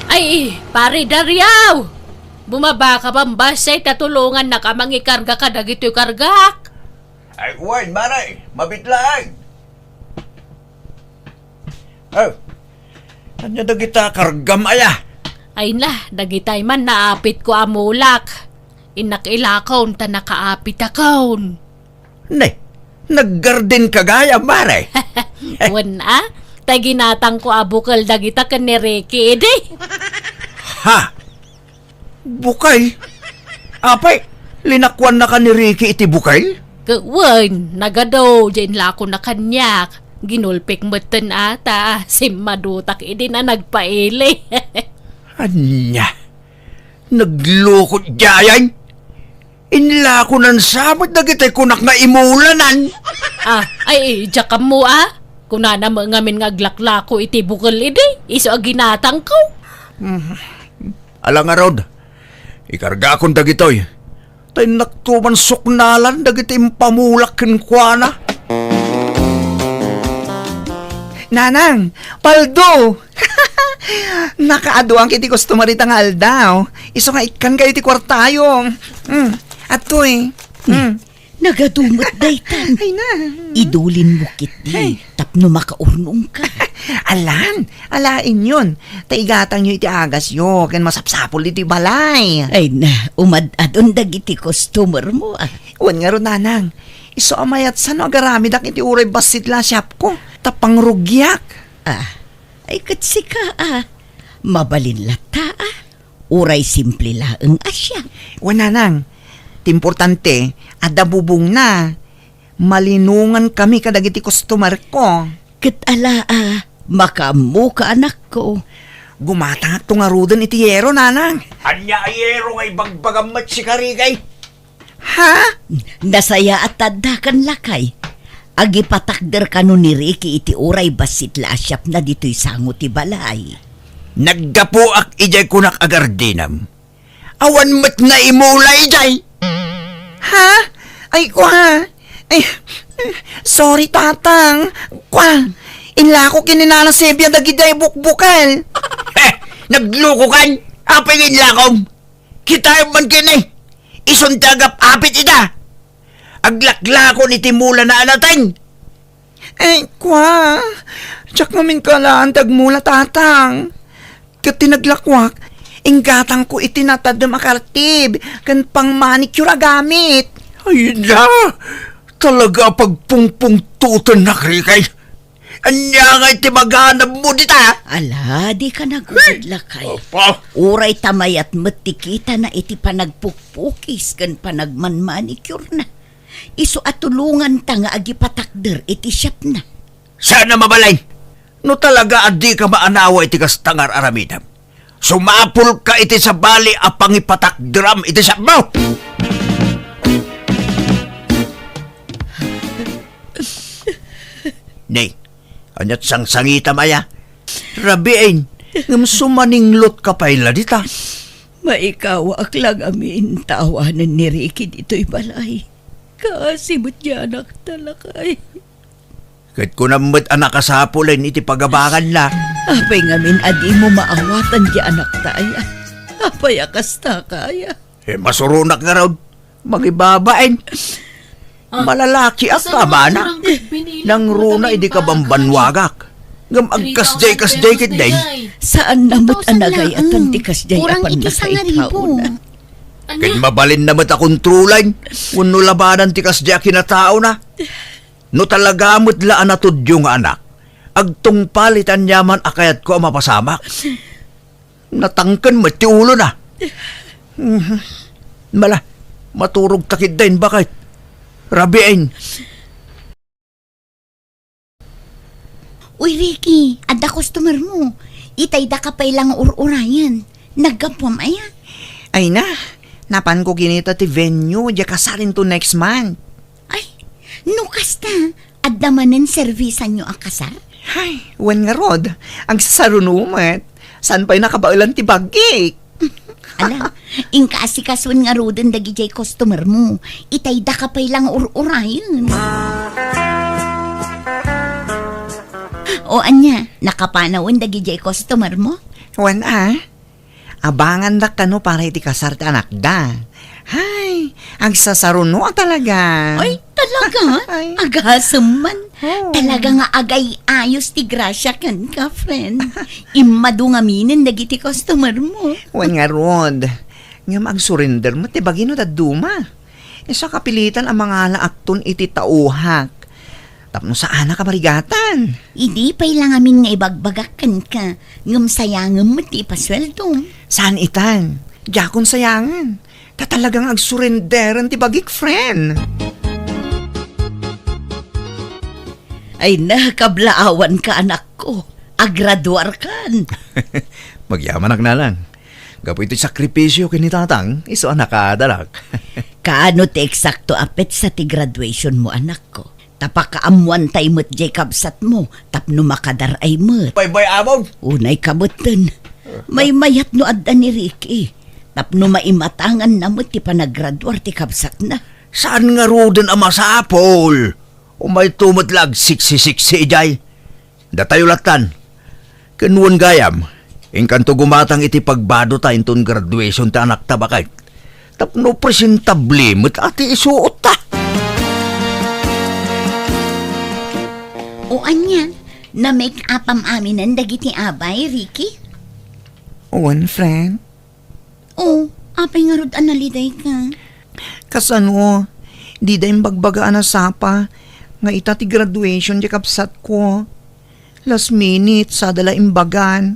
Ay, Pare Dario! Bumaba ka, bambasay, ta tulongannaka mangikarga kadagitoy kargak. Ay, wen, Mare, mabit laeng. Oh, ania dagita kargam aya? Ay na, dagitay man naapitko a mulak. Innak ilakon ta nakaapitakon. Ne, naggarden ka gayam, Mare? Wen a, tay ginatangko a bukel dagita ken ni Ricky idi. Ha? Bukel? Apay, linakuannaka ni Ricky iti bukel? Ket wen, nagadu, diay inlakona kaniak. Ginulpek metten a ta simmadutak idi na nagpaili. Ania? Naglukot diayen? Inlakonan sa met dagiti kunak nga imulanan. Ah, ay, diak ammo a. Kunana met ngamin nga aglaklako iti bukel idi, isu a ginatangko. Mhm. Ala ngarud, ikargakon dagitoy. Ta innakto man suknalan dagiti impamulak kenkuana. Nanang, paldo! Nakaaduak iti customer ita nga aldaw. Isu nga ikkankayo iti kuartayo. Mm, adtoy. Mm. Nagadu met daytan. Ay na. Idulinmo ketdi. Ay. Tapno makaurnongka. Alan, alaenyon. Ta igatangyo iti agasyo, ken masapsapul iti balay. Ay na, umad-adon dagiti customermo, ah. Wen ngarud, nanang. Isu a mayat sano agaramidak iti uray bassit la a shopko. Ta pangrugiak. Ah, ay ket sika, ah. Mabalin latta, ah. Uray simple laeng a siak. Wen, nanang, ti importante, adda bubongna. Malinongan kami kadagiti customerko. Ket ala a, makaammoka, anakko. Gumatangakto ngaruden iti yero, nanang. Ania a yero nga ibagbagam met, sika Ricky? Ha? Nasayaat ta addakan, lakay. Agipatakder kano ni Ricky iti uray bassit la a shopna ditoy sango ti balay. Naggapuak idiay kunak a gardenam. Awan met naimula idiay. Ha? Ay, kwa. Ay, sorry, tatang. Kwa. Inlako ken ni Nana Sebia dagiti ay bukbukel. He, naglukokan. Apay nga inlakom? Kitaem man ken, eh. Isun ti agap-apit ita. Aglaklakon iti mulana a nateng. Eh, kwa, diak ngamin kalaan ti agmula, tatang. Ket ti naglakuak, inggatangko iti natadem a kartib ken pangmanicure a gamit. Ay na! Talaga a pagpungpungtotennak, Ricky. Ania ngay ti maganabmo dita? Ala, dika nagubod, lakay. Apa? Uray ta mayat met ti kitana iti panagpukpukis ken panagmanmanicure na. Isu a tulonganta nga agipatakder iti shopna. Saan a mabalin? No talaga a dika maanawa iti kasta nga ar-aramidem, sumapulka iti sabali a pangipatakderam iti shopmo! Ne, aniat sangsangitam aya? Rabiin, ngem sumaninglutka pay la dita. Maikawaak la ngamin ta awanen ni Ricky ditoy balay. Kaasi met diay anakta, lakay. Ket kunam met a nakasapulen iti pagabanganna. Apay ngamin a dimo maawatan diay anakta aya? Apay a kastaka aya? Eh, masuronak ngarud. Mangibabain. Ah, malalakiak, kasano kamana. Nangruna idi kabambannuagak. Ngem agkasdiay-kasdiay ketdi. Saanna met a nagay-atan ti kasdiay a pannakaitaona. Ket mabalinna met a kontrolan wenno labanan ti kasdiay a kinataona. No talaga met la a natudyo nga anak, agtungpal iti aniaman a kayatko a mapasamak. Natangken met ti ulona. Mhm. Mala, maturogta ketdin, baket. Rabiin. Uy, Ricky, adda customer mo. Itayda ka pay la nga ur-urayen. Naggapuam aya? Ay na, napanko kinita ti venue, diay kasarinto next month. Ay, no kasta, adda manen servisanyo a kasar? Ay, wen ngarud, agsaruno met. Saan pay nakabaelan ti bagik? Ala, inka asikasuen ngaruden dagidiay customer mo. Itay daka pay lang ur-urayen. O ania, nakapanawen dagidiay customer mo? Wen a, abangandak kano para iti kasar ti anakda. Hay, agsasaruno a talaga. Ay, talaga? Ay. Agasem man. Oh. Talaga nga agay-ayos ti grasia kenka, friend. Immadu ngaminen dagiti customer mo. Wen ngarud, ngem agsurrender met ti bagi no dadduma. Isu a kapilitan a mangalaakton iti tauhak. Tapno saanak a marigatan. Idi pay la ngamin nga ibagbagak kenka, ngem sayangem met ti ipasueldo. Saan itan? Diakon sayangen. Ta talagang agsurrenderen ti bagik, friend. Ay na, kablaawanka, anakko. Agraduarkan. Magyamanak, nanang. Gapu iti sakripisio ken ni tatang, isu a nakaadalak. Kaano ti eksakto a petsa ti graduation mo, anakko? Ta pakaammoantay met diay kabsatmo tapno makadar-ay met. Baybay-awan. Unay kabetten. Maymayat no adda ni Ricky. Tapno maimatanganna met ti panagraduar ti kabsatna. Saan ngaruden a masapul? Umayto met la agsiksi-siksi idiay. Datayo lattan. Ken wen gayam, inkanto gumatang iti pagbadota inton graduation ti anakta, baket. Tapno presentable met a ti isuotta. O ania, na-make upam aminen dagiti abay, Ricky? Wen, friend. O, apay ngarud a nalidayka? Kasano, dida imbagbaga a nasapa nga ita ti graduation ti kabsatko. Last minute, sada la imbagan.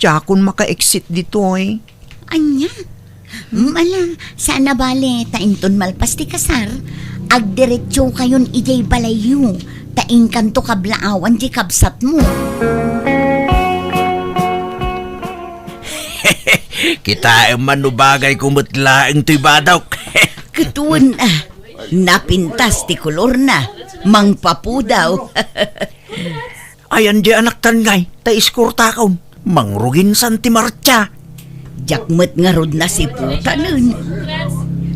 Diakon maka-exit ditoy. Ania? Hmm, ala, saan a bale, ta inton malpas ti kasar, agdiretsokayon idiay balayyo, ta inkanto kablaawan ti kabsatmo. Kitaem man no bagayko met laeng toy badok. Ket wen a, napintas ti kolorna, mangpapudaw. Ayan di anaktan ngay, ta iskortakon. Mangrugin san ti martsa. Diak met ngarud nasiputanen.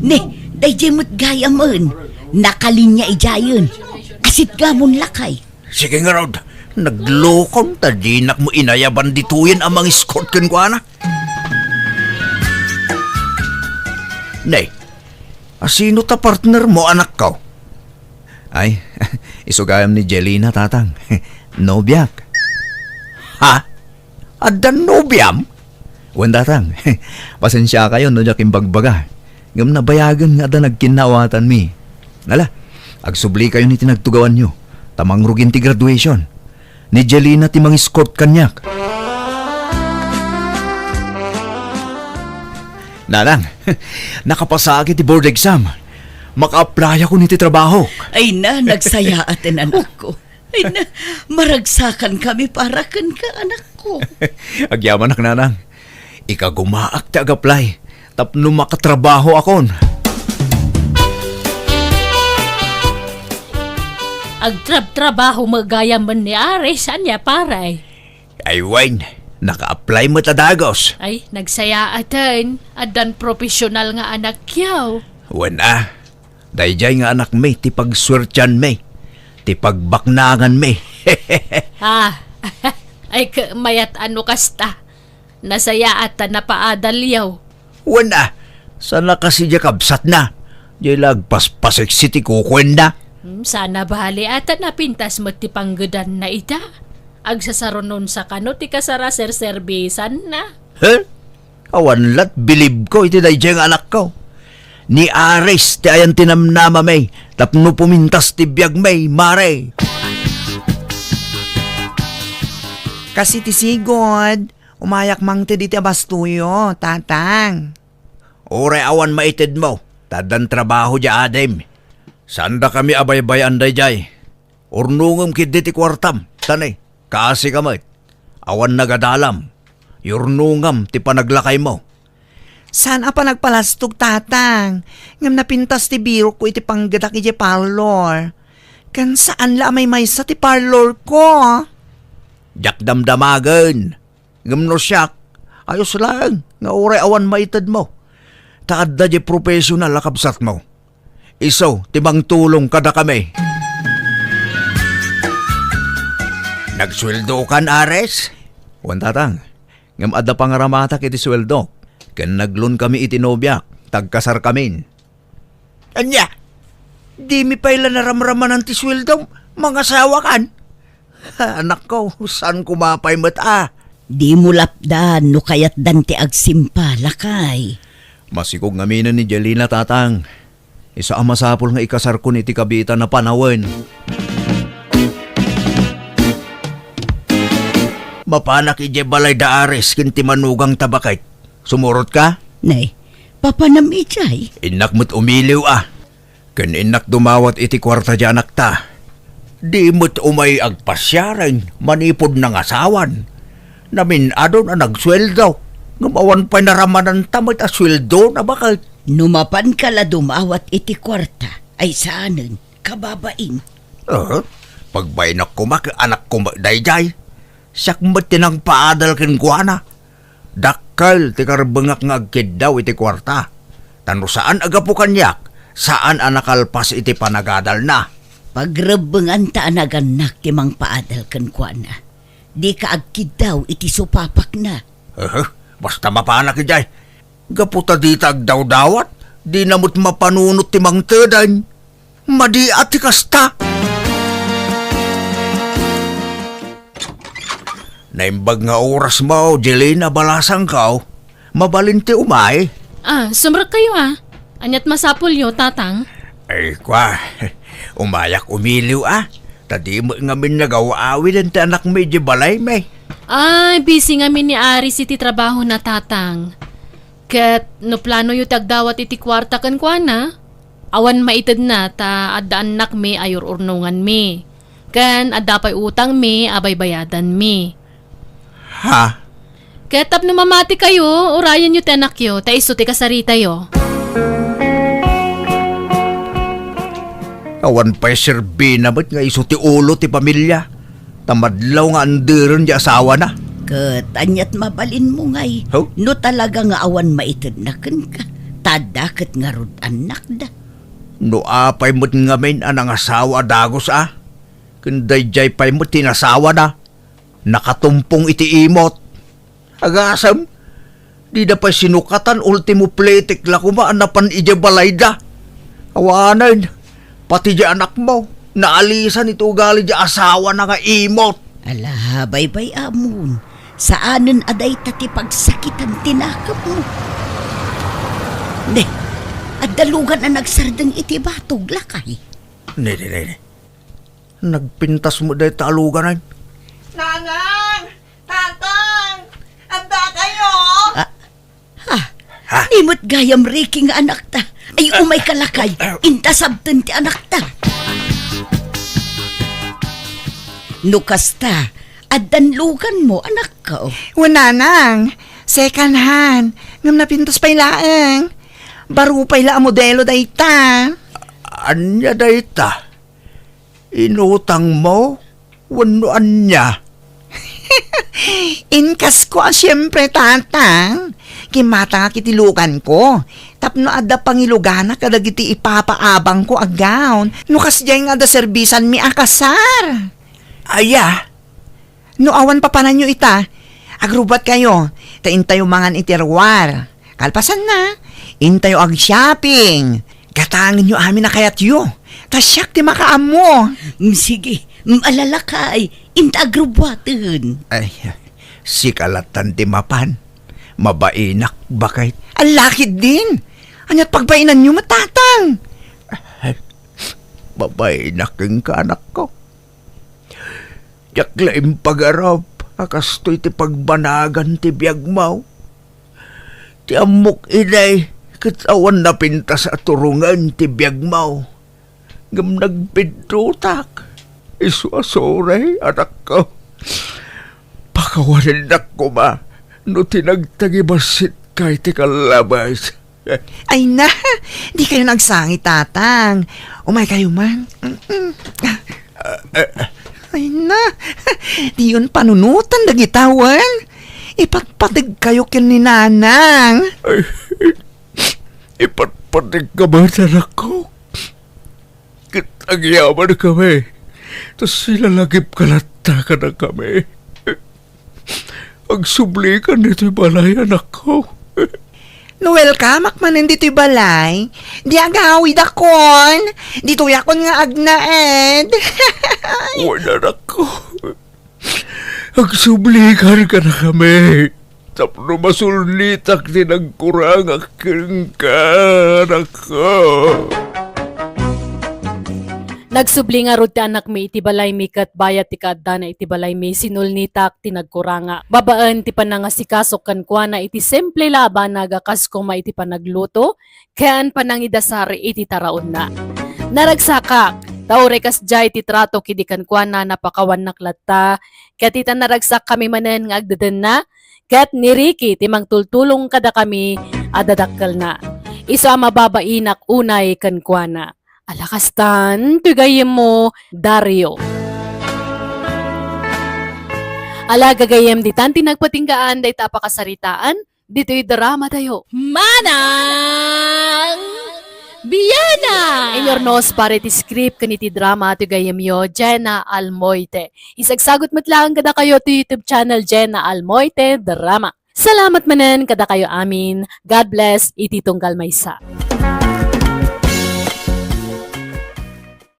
Ne, daydiay met gayamen. Nakalinya idiayen. Asitgamon lakay. Sige ngarud, naglukon ta dinak mo inayaban ditoyen a mangiskort kenkuana. Ne, asino ta partner mo, anakko? Ay, isu gayam ni Jelina, tatang. Nobiak. Ha? Addan nobiam? Wen, tatang. Pasensiakayon no diak imbagbaga. Ngem nabayagen nga adda nagkinnawatanmi. Ala, agsublikayon iti nagtugawanyo, ta mangrugin ti graduation. Ni Jelina ti mangiskort kaniak. Nanang, nakapasaak iti board exam. Maka-apply-akon iti trabahok. Ay na, nagsayaaten, anakko. Ay na, maragsakan kami para kenka, anakko. Agyamanak, nanang. Ikagumaak ti ag-apply tapno makatrabahoakon. Agtrabtrabaho met gayamen ni Aris, ania, pare? Ay wen, naka-apply met a dagus. Ay, nagsayaaten, addan professional nga anakyo. Wen a, daydiay nga anakmi ti pagsuertianmi, ti pagbaknanganmi. Ah, ay, ket mayat a no kasta. Nasayaat ta napaadalyo. Wen a, sana kas idiay kabsatna. Diay la agpaspaseksi ti kukuenna. Hmm, sana bali a ta napintas met ti panggedanna ita. Agsasarunon sa kano ti kasar a serserbisanna. He? Awan lat bilibko iti daydiay nga anakko. Ni Aris ti ayan ti namnamami tapno pumintas ti biagmi, mare. Kas iti sigud, umayak mangted iti abastoyo, tatang. Uray awan maitedmo, ta addan trabaho diay adim. Saandakami a baybay-an daydiay. Urnongem ketdi ti kuartam, ta ne, kaasika met. Awan nagadalam. Yurnongam ti panaglakaymo. Saan a panagpalastog, tatang. Ngem napintas ti birokko iti panggedak idiay parlor. Ken saan la a maymaysa ti parlorko. Diak damdamagen. Ngem no siak, Ayos laeng nga uray awan maitedmo. Ta adda diay professional a kabsatmo. Isu ti mangtulong kadakami. Nagsueldokan, Aris? Wen, Tatang. Ngem adda pangaramatak iti sueldok, ken nag-loan kami iti nobiak, ta agkasarkamin. Ania? Dimi pay la naramramanan ti sueldom? Mangasawakan? Anakko, saan koma pay met a? Dimo lapdan no kayatdan ti agsimpa, lakay. Masikog ngaminen ni Jelina, Tatang. Isu a masapul nga ikasarkon iti kabiitan a panawen. Mapanak idiay balay da Aris ken ti manugangta, baket. Sumurotka? Nay, papanam idiay? Innak met umiliw a. Ken innak dumawat iti kuarta diay anakta. Di met umay agpasiaren manipud nangasawan. Namin-adon a nagsueldo, ngem awan pay naramananta met a sueldona, baket. No mapanka la dumawat iti kuarta, ay saanen, kababain. Eh, pagbaenak koma ket anakko met daydiay. Siak met ti nangpaadal kenkuana. Dakkel ti karebbengak nga agkiddaw iti kuarta. Ta no saan a gapu kaniak, saan a nakalpas iti panagadalna. Pagrebbenganta a nagannak ti mangpaadal kenkuana. Dika agkiddaw iti supapakna. Eh, basta mapanak idiay. Gapu ta dita agdawdawat, dina met mapanunot ti mangtedeng. Madi a ti kasta. Naimbag nga orasmo, Jelina, balasangko. Mabalin ti umay. Ah, sumrekkayo a. Ania't masapulyo, Tatang? Ay, kua, umayak umiliw a. Ta di met ngamin nagaw-awiden ti anakmi idiay balaymi. Ay, busy ngamin ni Aris iti trabahona, Tatang. Ket no planoyo ti agdawat iti kuarta kenkuana, awan maitedna ta adda annakmi a ur-urnonganmi. Ken adda pay utangmi a baybayadanmi. Ha? Ket tapno mamatikayo, urayenyo ti anakyo, ta isu ti kasaritayo. Awan pay serbina met nga isu ti ulo ti pamilia. Ta madlaw nga anderen ti asawana. Ket ania't mabalinmo ngay? Huh? No talaga nga awan maitedna kenka, ta adda ket ngarud annakda. No apay met ngamin a nangasawa a dagus a, ken daydiay pay met ti nasawana, nakatumpong iti imot. Agasem, dida pay sinukatan, ultimo pletek la koma a napan idiay balayda. Awanen, pati di anakmo, naalisan iti ugali di asawana nga imot. Ala, baybay-amon, saanen a dayta ti pagsakitan ti nakemmo. Ne, adda lugan a nagsardeng iti batog, lakay. Ne, ne, ne, ne. Nagpintas met dayta a lugan, ay. Nanang! Tatang! Adda kayo? Ah, ha? Ha? Ni met gayam, Ricky, nga anakta. Ay, umay ka lakay. Inta sabten ti anakta. No kasta, addan luganmo, anakko. Wen, Nanang, second hand. Ngem napintas pay laeng. Baro pay la a modelo dayta. Ania dayta? Inutangmo wenno ania? Inkasko a siempre, Tatang. Kimmatangak iti luganko tapno adda pangiluganak kadagiti ipapaabangko a gown no kasdiay nga adda serbisanmi a kasar. Aya? No awan papananyo ita, agrubbuatkayo, ta intayo mangan iti ruar. Kalpasanna, intayo ag-shopping. Gatangenyo amin a kayatyo, ta siak ti makaammo. Mm, sige, mm, ala lakay, inta agrubbuaten. Ay, sika lattan ti mapan. Mabainak, baket. Ala ketdin. Ania't pagbainanyo met, Tatang? Ay, mabainak kenka, anakko. Diak la impagarup a kastoy ti pagbanagan ti biagmo. Ti ammok idi, ket awan napintas a turongen ti biagmo. Ngem nagpiddotak. Isu a sorry, anakko. Pakawanennak koma no ti nagtagibassit ka iti kallabes. Ay na, dikayo nagsangi, Tatang. Umaykayo man. Mm-mm. Ay na, diyon panunotan dagita wen. Ipatpategkayo ken ni Nanang. Ay, ipatpategka met, anakko. Ket agyamankamin, ta silalagipka latta kadakami. Agsublikan ditoy balay, anakko. No welcomeak manen ditoy balay, di agawidakon. Ditoyakon nga agnaed. Wen, anakko. Agsublikan kadakami tapno masulnitak ti nagkurangak kenka, anakko. Nagsubli ngarud ti anakmi iti balaymi ket bayat ti kaaddana iti balaymi, sinulnitak ti nagkurangak. Babaen ti panangasikasok kenkuana iti simple la a banag a kas koma iti panagluto ken panangidasar iti taraonna. Naragsakak, ta uray kasdiay ti tratok idi kenkuana, napakawannak latta, ket ita naragsakkami manen nga agdedenna, ket ni Ricky ti mangtultulong kadakami a dadakkelna. Isu a mababainak unay kenkuana. Ala kastan, ti gayyemmo, Dario. Ala gagayyem, ditan ti nagpatinggaan dayta a pakasaritaan, ditoy drama tayo. Manang Biana! Inurnos para iti script ken iti drama ti gayyemyo, Jenna Almoite. Isagsagut met laeng kadakayo ti YouTube channel, Jenna Almoite Drama. Salamat manen kadakayo amin. God bless iti tunggal maysa.